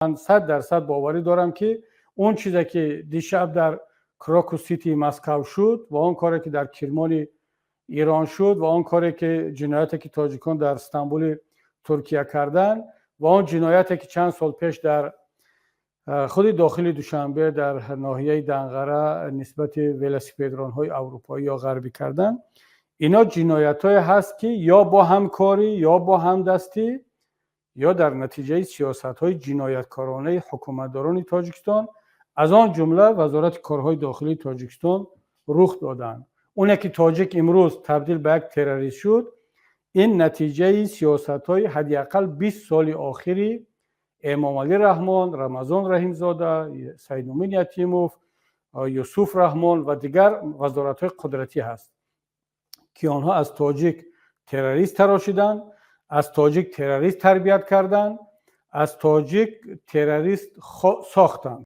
Ман 100% боварӣ дорам, ки он чизе, ки дишаб дар Крокус Сити Москав шуд, ва он коре, ки дар Кирмони Ирон шуд, ва он коре, ки ҷинояте, ки тоҷикон дар Стамбули Туркия карданд, ва он ҷинояте, ки чанд сол пеш дар худи дохили Душанбе, дар ноҳияи Данғара, нисбати велосипедронҳои аврупоӣ ё ғарбӣ карданд, ино ҷиноятҳое ҳаст, ки ё бо ҳамкорӣ, ё бо ҳамдастӣ, ё дар натиҷаи сиёсатҳои ҷинояткоронаи ҳукуматдорони Тоҷикистон, аз он ҷумла Вазорати корҳои дохилии Тоҷикистон, рух доданд. Оне ки тоҷик имрӯз табдил ба як террорист шуд, ин натиҷаи сиёсатҳои ҳадди ақал 20 соли охири Эмомалӣ Раҳмон, Рамазон Раҳимзода, Саидмумин Ятимов, Юсуф Раҳмон ва дигар вазоратҳои қудратӣ ҳаст, ки онҳо аз тоҷик террорист тарошиданд, аз тоҷик террорист тарбият карданд, аз тоҷик террорист сохтанд.